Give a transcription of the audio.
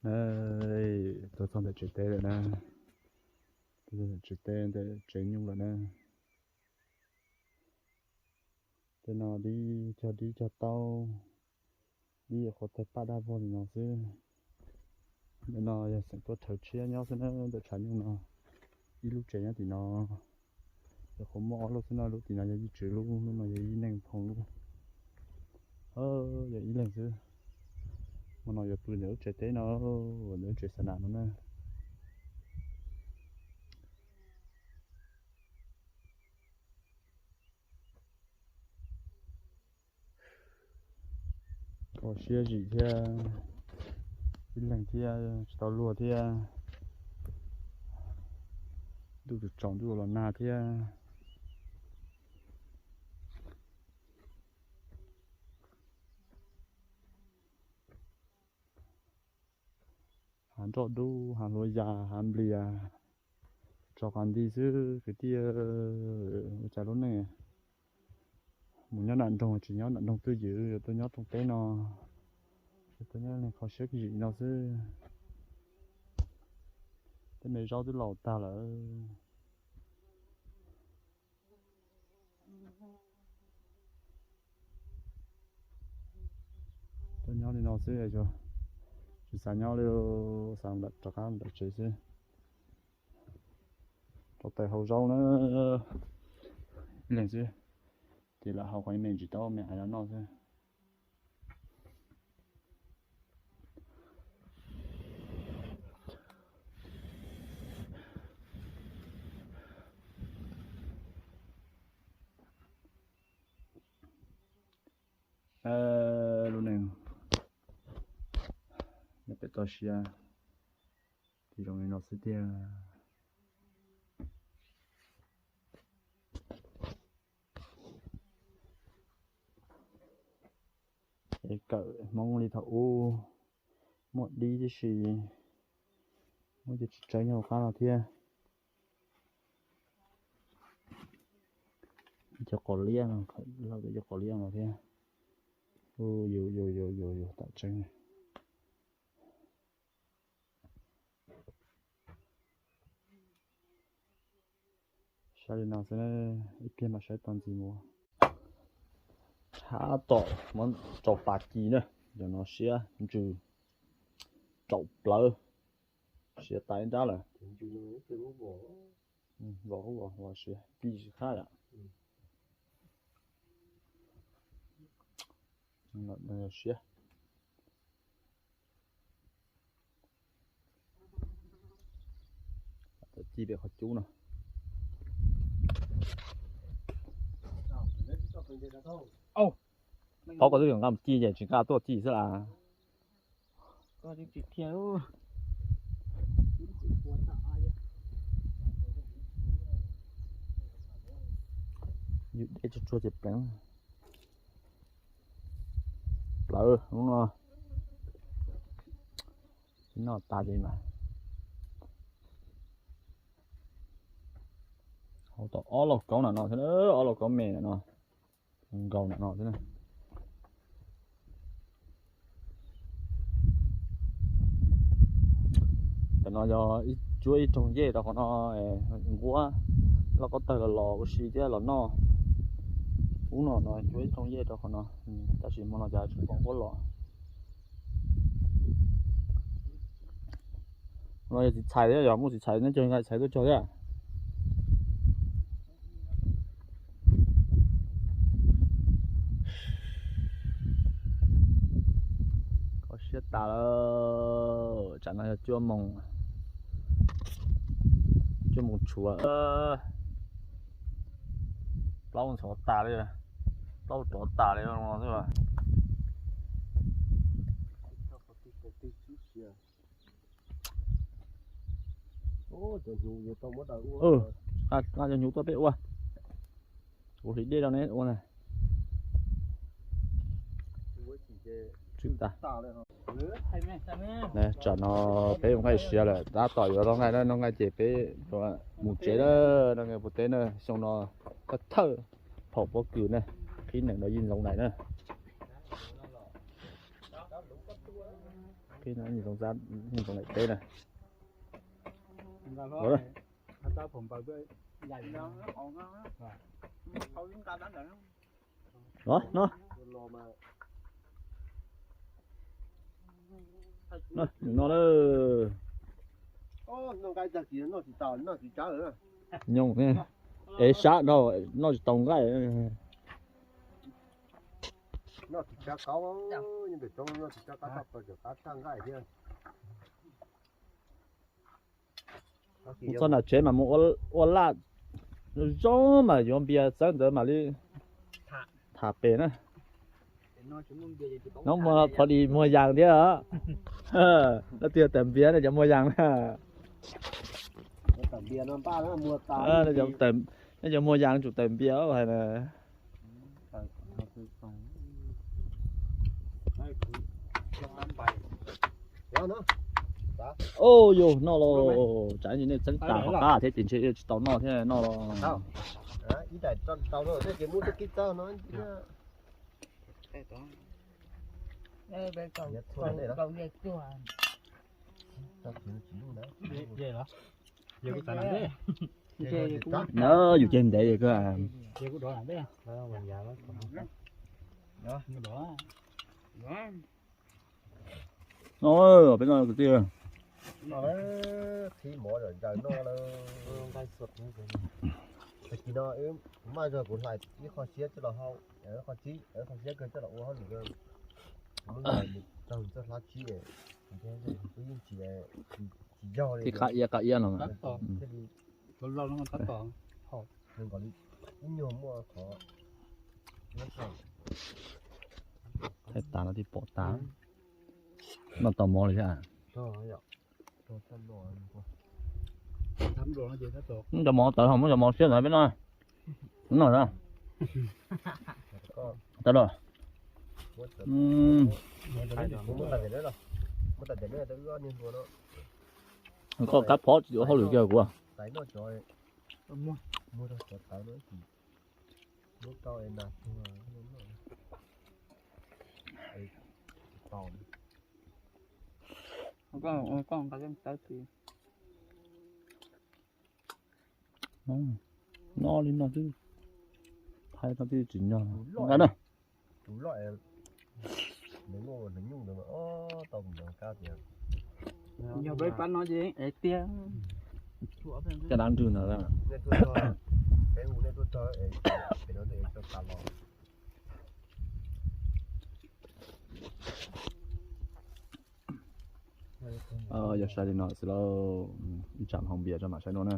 Na, tuaj txog ntawm tsev teb lawm na. Tuaj txog ntawm tsev teb, ntawm tsev nyuj lawm na. Tej no dib cog dib cog taub, dib qhuav tawg paj dab vog li no xwb. Ntawm no yog xeem tuaj rhawv tshiab nyob xwb na, ntawm tshav nyuj no. Ib lub tsev nyob tim no, yog qhuav muaj ob lub xwb no, lub tim no yog yij tswv lub, lub no yog yij neej phoo lub. Yog ib leeg xwb. Hmo no yuav pw ntawm lub tsev teb no, ntawm lub tsev xa nas no na. Kho siab zim thiab, ib leeg thiab tsis tau luag thiab. Ntuj tsaus tsaus ntuj los nag thiab. Hav nroj dub, hav hlua yas, hav nplias, tso qas nti xwb kwv tij. Ua cas lub neej mus nyob nram nroog tsis nyob nram nroog twj ywm, yuav tuaj nyob rooj teb no, yuav tuaj nyob neeg kho siab zim no xwb. Tej me zaub twb laus tag lawm. Tuaj nyob li no xwb, tsis xav nyob li, xav rov qab mus tom tsev xwb. Rau taws hau zaub na, ib leeg xwb, ces lam hau qhov me tsis tau me aiv los noj xwb. Lub neej nyob pem toj siab, ces zoo li no xwb tiag. Es kawm Hmoob li thaum ub, muaj dib tib si, muaj cov tsis tsawg nyob hauv qab no thiab. Cov qos liab no, cov qos liab no thiab. Yus yus yus yus yus tam tseeb. Saib li no xwb, ib pliag mam saib tau ntxiv mus. Tab tom muab rau pas ci na, yog no siab ntsws, rau plawv, siav tas ib nrab lawm. Vos, vos siav ci tsis khab yom. Siav. Ci pem qhov cub no. Paub koj twb yuav nqa mus ci ces tsis nqa tuaj ci xwb las. Yus dej tsuag tsuag ces pleev. Plawv lub no. Noj tas ces mas. Hau tau ob lauj kaub nram no thiab, ob lauj kaub me nram no, nkaus nram no thiab na. Tam no yog cuab ib rooj yej rau qhov no, nquab lauj kaub tawg los los ua si thiab los noj. Ub no no cuab ib rooj yej rau qhov no, tab sis hmo no cas tsis pom nquab los. No yog txiv txhais thiab, yog muaj txiv txhais neb cog nqa txiv txhais tuaj cog thiab. Kho siab tas lawm, tsam no yog cuaj moos, cuaj moos tshuav, plaub ntxhov tas li, plaub rov tas li no xwb. Nqa cov hnyuv tuaj peb ua, kuv hliv dej rau neb ua na. Tsam no peb ua nqaij siav lawm, tab tom yuav noj nqaij na, noj nqaij ces peb mus tsev na. Noj nqaij puag teb na, xyoo no thawj thawj phaum pob kws na, qhib nees rau yij ntxoov nais na. Ib no nyob zoo, nyob zoo daim teb na. Los no. No, no na. Nyob ev sab no, noj tsis tau nqaij. Mus txog nram tsev mas mus ua laj zoo mas yuav npias txawb ntawd mam li tham pem na. No muag pov dis muag yas thiab. Leej twg tawm npias no cov muag yas na. Nej cov muag yas tsum tawm npias hais na. Ub, yus noj los tsam nej txeeb tas hauv qab thiab ces ntshe tsis tau noj thiab noj los. Na, yus ceg ntev kawg. No, peb no kwv tij. Qhib mov zom zaws noj lawm. Tag kis no maj zog kuv hlais ib qho siab coj los hau, qho tsib, qho siab kawg coj los ua hauj lwm. Kuv muab hlais tag txoj hlab tsib, kuv yeej tsis, tsis yog li. Qab iab qab iab no. Thaij tas no thiaj pom tas. Noj tau mov li thiab. Muab cov mov tawv ho muab cov mov siab ntawd peb noj. Noj. Tawv los. Koj kab phob tsis ua hauj lwm kiag kuv. No li no twb thaij no twb tsis nyog na. Yog peb pab no ces tiag. Caj dab nrwg ntawd. Yog sai li no xwb lauj, ib tsam hau npias tso mam saib dua na.